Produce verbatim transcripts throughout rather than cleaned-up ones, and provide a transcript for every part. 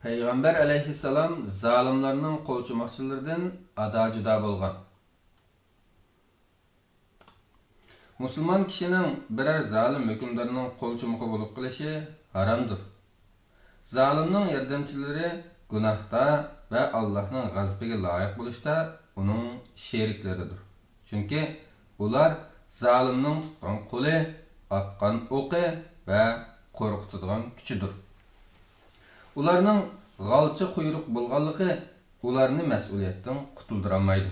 پەيغەمبەر ئەلەيھىسسالام زالىملارنىڭ قولچوماقچىلىرىدىن ئادا-جۇدا بولغان. مۇسۇلمان كىشىنىڭ بىرەر زالىم ھۆكۈمدارنىڭ قولچومىقى بولۇپ قېلىشى ھارامدۇر. زالىمنىڭ ياردەمچىلىرى گۇناھتا ۋە ئاللاھنىڭ غەزىپىگە لايىق بولۇشتا ئۇنىڭ شېرىكلىرىدۇر. چۈنكى ئۇلار زالىمنىڭ تۇتقان قولى، ئاتقان ئوقى ۋە قورقۇتىدىغان كۈچىدۇر. ئۇلارنىڭ غالچە قۇيرۇق بولغانلىقى ئۇلارنى مەسئۇلىيەتتىن قۇتۇلدۇرالمايدۇ.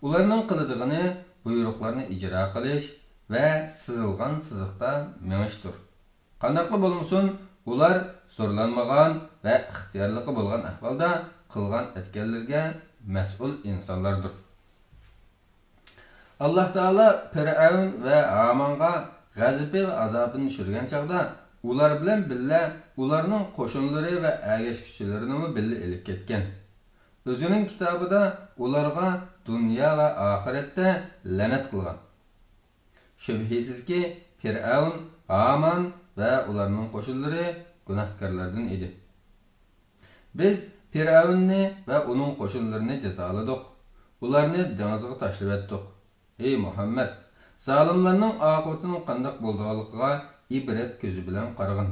ئۇلارنىڭ قىلىدىغىنى بۇيرۇقلارنى ئىجرا قىلىش ۋە سىزىلغان سىزىقتا مېڭىشتۇر. قانداقلا بولمىسۇن، ئۇلار زورلانمىغان ۋە ئىختىيارلىقى بولغان ئەھۋالدا قىلغان ئەتكەنلىرىگە مەسئۇل ئىنسانلاردۇر. ئاللاھ تائالا پىرئەۋن ۋە ھامانغا غەزىپى ۋە ئازابىنى چۈشۈرگەن چاغدا، ئۇلار بىلەن بىللە ئۇلارنىڭ قوشۇنلىرى ۋە ئەگەشكۈچىلىرىنىمۇ بىللە ئېلىپ كەتكەن. ئۆزىنىڭ كىتابىدا ئۇلارغا دۇنيا ۋە ئاخىرەتتە لەنەت قىلغان. شۈبھىسىزكى، پىرئەۋن، ھامان ۋە ئۇلارنىڭ قوشۇنلىرى گۇناھكارلاردىن ئىدى. بىز پىرئەۋننى ۋە ئۇنىڭ قوشۇنلىرىنى جازالىدۇق. ئۇلارنى دېڭىزغا تاشلىۋەتتۇق. ئەي مۇھەممەد، زالىملارنىڭ ئاقىۋىتىنىڭ قانداق بولىدىغانلىقىغا ئىبرەت كۆزى بىلەن قارىغىن.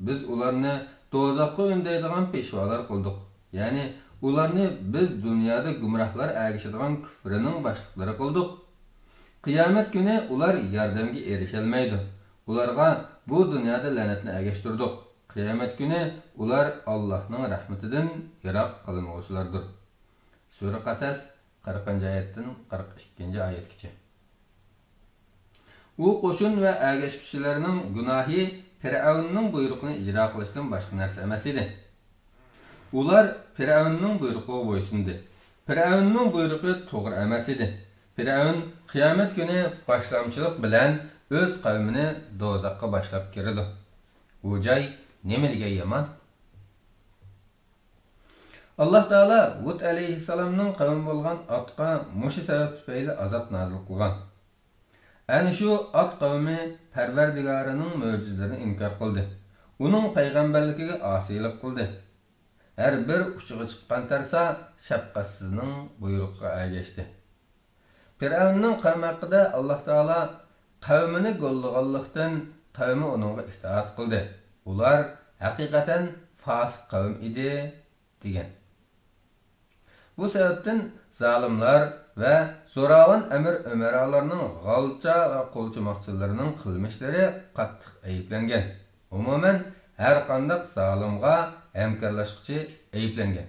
بىز ئۇلارنى دوزاخقا ئۈندەيدىغان پېشۋالار قىلدۇق. يەنى ئۇلارنى بىز دۇنيادا گۇمراھلار ئەگىشىدىغان كۈفرىنىڭ باشلىقلىرى قىلدۇق. قىيامەت كۈنى ئۇلار ياردەمگە ئېرىشەلمەيدۇ. ئۇلارغا بۇ دۇنيادا لەنەتنى ئەگەشتۈردۇق. قىيامەت كۈنى ئۇلار ئاللاھنىڭ رەھمىتىدىن يىراق قىلىنغۇچىلاردۇر. سۈرە قەسەس، قىرىقىنچى ئايەتتىن قىرىق ئىككىنچى ئايەتكىچە. ئۇ قوشۇن ۋە ئەگەشكۈچىلەرنىڭ گۇناھى پىرئەۋننىڭ بۇيرۇقىنى ئىجرا قىلىشتىن باشقا نەرسە ئەمەس ئىدى. ئۇلار پىرئەۋننىڭ بۇيرۇقىغا بويسۇندى. پىرئەۋننىڭ بۇيرۇقى توغرا ئەمەس ئىدى. پىرئەۋن قىيامەت كۈنى باشلامچىلىق بىلەن ئۆز قەۋمىنى دوزاخقا باشلاپ كىرىدۇ. ئۇ جاي نېمە دېگەن يامان! ئاللاھ تائالا ھۇد ئەلەيھىسسالامنىڭ قەۋمى بولغان ئاتقا مۇشۇ سەۋەب تۈپەيلى ئازاب نازىل قىلغان. ئەنە شۇ ئات قەۋمى پەرۋەردىگارىنىڭ مۆجىزىلىرىنى ئىنكار قىلدى. ئۇنىڭ پەيغەمبەرلىكىگە ئاسىيلىق قىلدى. ھەر بىر ئۇچىغا چىققان تەرسا شەپقەتسىزنىڭ بۇيرۇقىغا ئەگەشتى. پىرئەۋننىڭ قەۋمى ھەققىدە ئاللاھ تائالا قەۋمىنى گوللىغانلىقتىن، قەۋمى ئۇنىڭغا ئىتائەت قىلدى. ئۇلار ھەقىقەتەن فاسىق قەۋم ئىدى، دېگەن. بۇ سەۋەبتىن زالىملار ۋە زوراۋان ئەمىر ئۆمەرالارنىڭ غالچا ۋە قولچوماقچىلىرىنىڭ قىلمىشلىرى قاتتىق ئەيىبلەنگەن. ئومۇمەن، ھەر قانداق زالىمغا ھەمكارلاشقۇچى ئەيىبلەنگەن.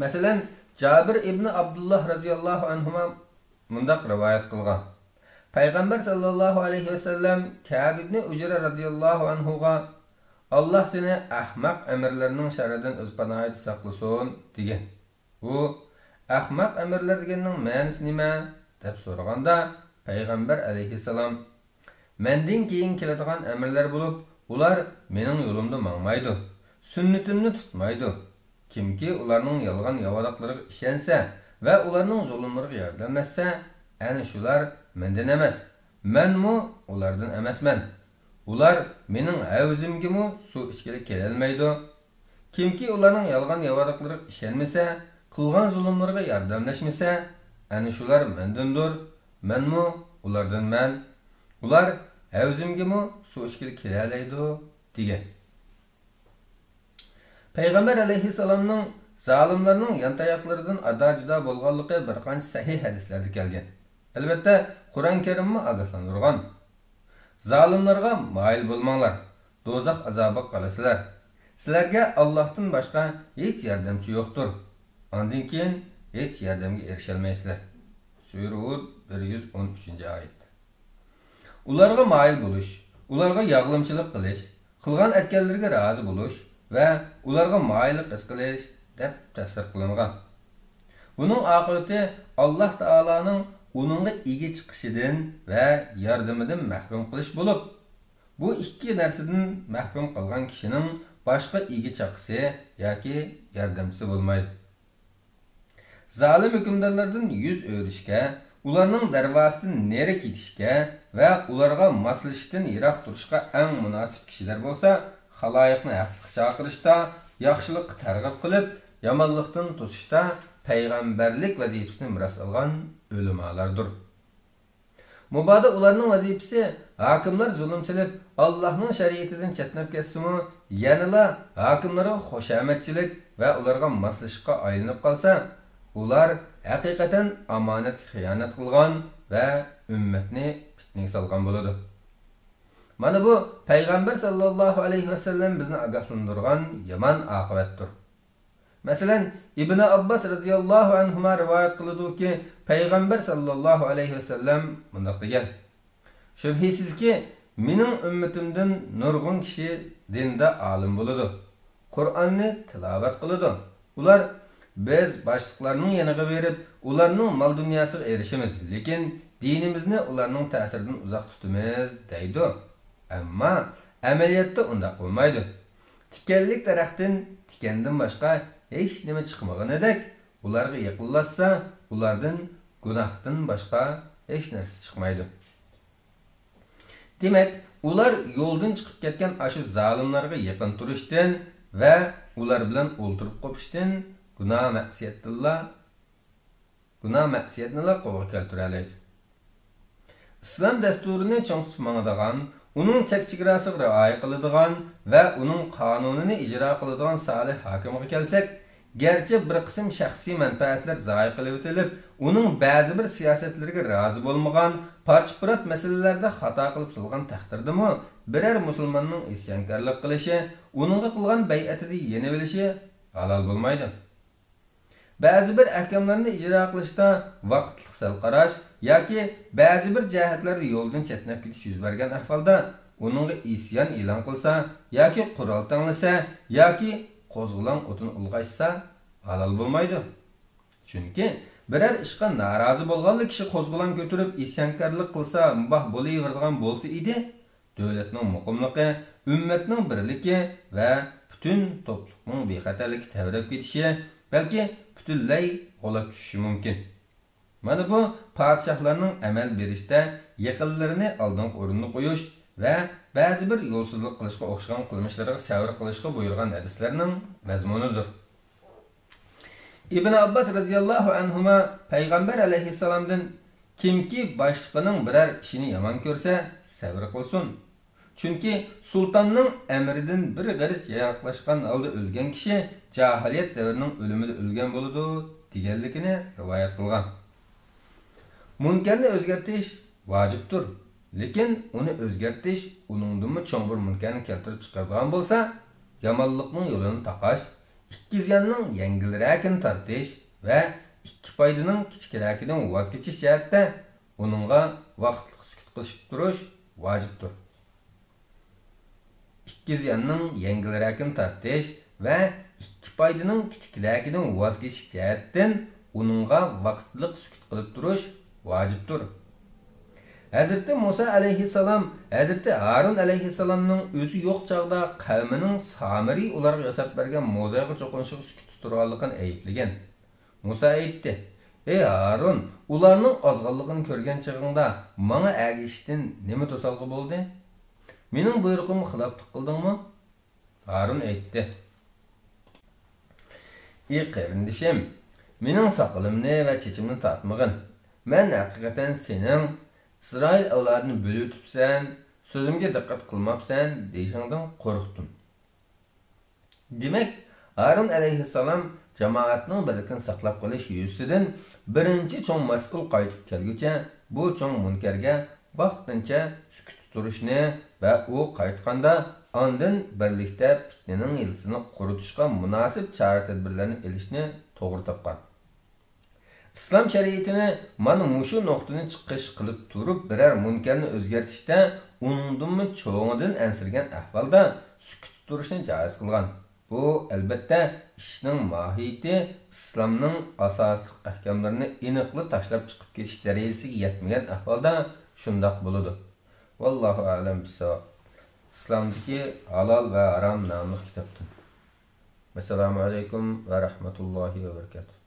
مەسىلەن، جابىر ئىبنى ئابدۇللاھ رەزىياللاھۇ ئەنھۇما مۇنداق رىۋايەت قىلغان: پەيغەمبەر ساللاللاھۇ ئەلەيھى ۋەسەللەم كەئب ئىبنى ئۇجرە رەزىياللاھۇ ئەنھۇغا، «ئاللاھ سېنى ئەخمەق ئەمىرلەرنىڭ شەررىدىن ئۆز پاناھىدا ساقلىسۇن» دېگەن. ئۇ، «ئەخمەق ئەمىرلەر دېگەننىڭ مەنىسى نېمە؟» دەپ سورىغاندا، پەيغەمبەر ئەلەيھىسسالام، «مەندىن كېيىن كېلىدىغان ئەمىرلەر بولۇپ، ئۇلار مېنىڭ يولۇمدا ماڭمايدۇ، سۈننىتىمنى تۇتمايدۇ. كىمكى ئۇلارنىڭ يالغان ياۋىداقلىرىغا ئىشەنسە ۋە ئۇلارنىڭ زۇلۇملىرىغا ياردەملەشسە، ئەنە شۇلار مەندىن ئەمەس، مەنمۇ ئۇلاردىن ئەمەسمەن. ئۇلار مېنىڭ ھەۋزىمگىمۇ سۇ ئىچكىلى كېلەلمەيدۇ. كىمكى ئۇلارنىڭ يالغان ياۋىداقلىرىغا ئىشەنمىسە، قىلغان زۇلۇملىرىغا ياردەملەشمىسە، ئەنە شۇلار مەندىندۇر، مەنمۇ ئۇلاردىنمەن. ئۇلار ھەۋزىمگىمۇ سۇ ئىچكىلى كېلەلەيدۇ» دېگەن. پەيغەمبەر ئەلەيھىسسالامنىڭ زالىملارنىڭ يانتاياقلىرىدىن ئادا-جۇدا بولغانلىقى بىر قانچە سەھىھ ھەدىسلەردە كەلگەن. ئەلۋەتتە، قۇرئان كەرىممۇ ئاگاھلاندۇرغان. زالىملارغا مايىل بولماڭلار، دوزاخ ئازابىغا قالىسىلەر. سىلەرگە ئاللاھتىن باشقا ھېچ ياردەمچى يوقتۇر. ئاندىن كېيىن ھېچ ياردەمگە ئېرىشەلمەيسىلەر. سۈرە ھۇد، بىر يۈز ئون ئۈچىنچى ئايەت. ئۇلارغا مايىل بولۇش، ئۇلارغا ياغلىمچىلىق قىلىش، قىلغان ئەتكەنلىرىگە رازى بولۇش ۋە ئۇلارغا مايىللىق ھېس قىلىش دەپ تەپسىر قىلىنغان. بۇنىڭ ئاقىۋىتى ئاللاھ تائالانىڭ ئۇنىڭغا ئىگە چىقىشىدىن ۋە ياردىمىدىن مەھرۇم قىلىش بولۇپ، بۇ ئىككى نەرسىدىن مەھرۇم قالغان كىشىنىڭ باشقا ئىگە چاقىسى ياكى ياردەمچىسى بولمايدۇ. زالىم ھۆكۈمدارلاردىن يۈز ئۆرۈشكە، ئۇلارنىڭ دەرۋازىسىدىن نېرى كېتىشكە ۋە ئۇلارغا ماسلىشىشتىن يىراق تۇرۇشقا ئەڭ مۇناسىپ كىشىلەر بولسا، خالايىقنى ھەققە چاقىرىشتا، ياخشىلىققا تەرغىب قىلىپ، يامانلىقتىن توسۇشتا پەيغەمبەرلىك ۋەزىپىسىنى مىراس ئالغان ئۆلىمالاردۇر. مۇبادا ئۇلارنىڭ ۋەزىپىسى ھاكىملار زۇلۇم سېلىپ، ئاللاھنىڭ شەرىئىتىدىن چەتنەپ كەتسىمۇ، يەنىلا ھاكىملارغا خۇشامەتچىلىك ۋە ئۇلارغا ماسلىشىشقا ئايلىنىپ قالسا، ئۇلار ھەقىقەتەن ئامانەتكە خىيانەت قىلغان ۋە ئۈممەتنى پىتنىگە سالغان بولىدۇ. مانا بۇ پەيغەمبەر ساللاللاھۇ ئەلەيھى ۋەسەللەم بىزنى ئاگاھلاندۇرغان يامان ئاقىۋەتتۇر. مەسىلەن، ئىبنى ئابباس رەزىياللاھۇ ئەنھۇما رىۋايەت قىلىدۇكى، پەيغەمبەر ساللاللاھۇ ئەلەيھى ۋەسەللەم مۇنداق دېگەن: شۈبھىسىزكى، مېنىڭ ئۈممىتىمدىن نۇرغۇن كىشى دىندا ئالىم بولىدۇ، قۇرئاننى تىلاۋەت قىلىدۇ. ئۇلار بىز باشلىقلارنىڭ يېنىغا بېرىپ، ئۇلارنىڭ مال-دۇنياسىغا ئېرىشىمىز، لېكىن دىنىمىزنى ئۇلارنىڭ تەسىرىدىن ئۇزاق تۇتىمىز، دەيدۇ. ئەمما ئەمەلىيەتتە ئۇنداق بولمايدۇ. تىكەنلىك دەرەختىن تىكەندىن باشقا ھېچنېمە چىقمىغىنىدەك، ئۇلارغا يېقىنلاشسا، ئۇلاردىن گۇناھتىن باشقا ھېچ نەرسە چىقمايدۇ. دېمەك، ئۇلار يولدىن چىقىپ كەتكەن ئاشۇ زالىملارغا يېقىن تۇرۇشتىن ۋە ئۇلار بىلەن ئولتۇرۇپ قوپۇشتىن، گۇناھ-مەئسىيەتتىنلا، گۇناھ-مەئسىيەتنىلا قولغا كەلتۈرەلەيدۇ. ئىسلام دەستۇرىنى چىڭ تۇتۇپ ماڭىدىغان، ئۇنىڭ چەك-چېگراسىغا رىئايە قىلىدىغان ۋە ئۇنىڭ قانۇنىنى ئىجرا قىلىدىغان سالىھ ھاكىمغا كەلسەك، گەرچە بىر قىسىم شەخسىي مەنپەئەتلەر زايە قىلىۋېتىلىپ، ئۇنىڭ بەزى بىر سىياسەتلىرىگە رازى بولمىغان، پارچە-پۇرات مەسىلىلەردە خاتا قىلىپ سالغان تەقدىردىمۇ، بىرەر مۇسۇلماننىڭ ئىسيانكارلىق قىلىشى، ئۇنىڭغا قىلغان بەيئەتىدىن يېنىۋېلىشى ھالال بولمايدۇ. بەزى بىر ئەھكاملارنى ئىجرا قىلىشتا ۋاقىتلىق سەل قاراش ياكى بەزى بىر جەھەتلەردە يولدىن چەتنەپ كېتىش يۈز بەرگەن ئەھۋالدا، ئۇنىڭغا ئىسيان ئېلان قىلسا ياكى قورال تەڭلىسە ياكى قوزغىلاڭ ئوتۇن ئۇلغاشسا ھالال بولمايدۇ. چۈنكى بىرەر ئىشقا نارازى بولغانلا كىشى قوزغىلاڭ كۆتۈرۈپ ئىسيانكارلىق قىلسا مۇباھ بولۇۋېرىدىغان بولسا ئىدى، دۆلەتنىڭ مۇقىملىقى، ئۈممەتنىڭ بىرلىكى ۋە پۈتۈن توپلۇقنىڭ بىخەتەرلىكى تەۋرەپ كېتىشى، بەلكى پۈتۈنلەي غۇلاپ چۈشۈشى مۇمكىن. مانا بۇ پادىشاھلارنىڭ ئەمەل بېرىشتە يېقىنلىرىنى ئالدىنقى ئورۇندا قويۇش ۋە بەزى بىر يولسىزلىق قىلىشقا ئوخشىغان قىلمىشلىرىغا سەۋر قىلىشقا بۇيرۇغان ھەدىسلەرنىڭ مەزمۇنىدۇر. ئىبن ئابباس رەزىياللاھۇ ئەنھۇما پەيغەمبەر ئەلەيھىسسالامدىن، كىمكى باشلىقىنىڭ بىرەر ئىشىنى يامان كۆرسە، سەۋر قىلسۇن. چۈنكى سۇلتاننىڭ ئەمرىدىن بىر غېرىچ يىراقلاشقان ھالدا ئۆلگەن كىشى جاھىلىيەت دەۋرىنىڭ ئۆلۈمىدە ئۆلگەن بولىدۇ، دېگەنلىكىنى رىۋايەت قىلغان. مۇنكەرنى ئۆزگەرتىش ۋاجىپتۇر، لېكىن ئۇنى ئۆزگەرتىش ئۇنىڭدىنمۇ چوڭ بىر مۇنكەرنى كەلتۈرۈپ چىقىرىدىغان بولسا، يامانلىقنىڭ يولىنى تاقاش، ئىككى زىياننىڭ يەڭگىلرەكىنى تارتىش ۋە ئىككى پايدىنىڭ كىچىكرەكىدىن ۋاز كېچىش جەھەتتە ئۇنىڭغا ۋاقىتلىق سۈكۈت قىلىشتا تۇرۇش ۋاجىپتۇر. ئىككى زىياننىڭ يەڭگىلرەكىنى تارتىش ۋە ئىككى پايدىنىڭ كىچىكرەكىدىن ۋاز كېچىش جەھەتتىن ئۇنىڭغا ۋاقىتلىق سۈكۈت قىلىپ تۇرۇش ۋاجىپتۇر. ھەزرىتى مۇسا ئەلەيھىسسالام ھەزرىتى ھارۇن ئەلەيھىسسالامنىڭ ئۆزى يوق چاغدا قەۋمىنىڭ سامىرى ئۇلارغا ياساپ بەرگەن موزايغا چوقۇنۇشىغا سۈكۈتتە تۇرغانلىقىنى ئەيىبلىگەن. مۇسا ئېيتتى: ئەي ھارۇن، ئۇلارنىڭ ئازغانلىقىنى كۆرگەن چېغىڭدا ماڭا ئەگىشىشتىن نېمە توسالغۇ بولدى؟ مېنىڭ بۇيرۇقۇمغا خىلاپلىق قىلدىڭمۇ؟ ھارۇن ئېيتتى: ئى قېرىندىشىم، مېنىڭ ساقىلىمنى ۋە چېچىمنى تارتمىغىن. مەن ھەقىقەتەن سېنىڭ ئىسرائىل ئەۋلادىنى بۆلۈۋېتىپسەن، سۆزۈمگە دىققەت قىلماپسەن دېيىشىڭدىن قورقتۇم. دېمەك، ھارۇن ئەلەيھىسسالام جامائەتنىڭ بىرلىكىنى ساقلاپ قېلىش يۈزىسىدىن بىرىنچى چوڭ مەسئۇل قايتىپ كەلگۈچە بۇ چوڭ مۇنكەرگە ۋاقتىنچە سۈكۈتتە تۇرۇشنى ۋە ئۇ قايتقاندا ئاندىن بىرلىكتە پىتنىنىڭ يىلتىزىنى قۇرۇتۇشقا مۇناسىپ چارە-تەدبىرلەرنى ئېلىشنى توغرا تاپقان. ئىسلام شەرىئىتىنى مانا مۇشۇ نۇقتىنى چىقىش قىلىپ تۇرۇپ، بىرەر مۇنكەرنى ئۆزگەرتىشتە ئۇنىڭدىنمۇ چوڭىدىن ئەنسىرىگەن ئەھۋالدا سۈكۈتتە تۇرۇشنى جائىز قىلغان. بۇ، ئەلبەتتە، ئىشنىڭ ماھىيىتى ئىسلامنىڭ ئاساسلىق ئەھكاملىرىنى ئېنىقلا تاشلاپ چىقىپ كېتىش دەرىجىسىگە يەتمىگەن ئەھۋالدا شۇنداق بولىدۇ. ۋاللاھۇ ئەلەم بىسساۋاب. ئىسلامدىكى ھالال ۋە ھارام ناملىق كىتابتىن. ئەسسالامۇ ئەلەيكۇم ۋە رەھمەتۇللاھى ۋە بەرىكاتۇھ.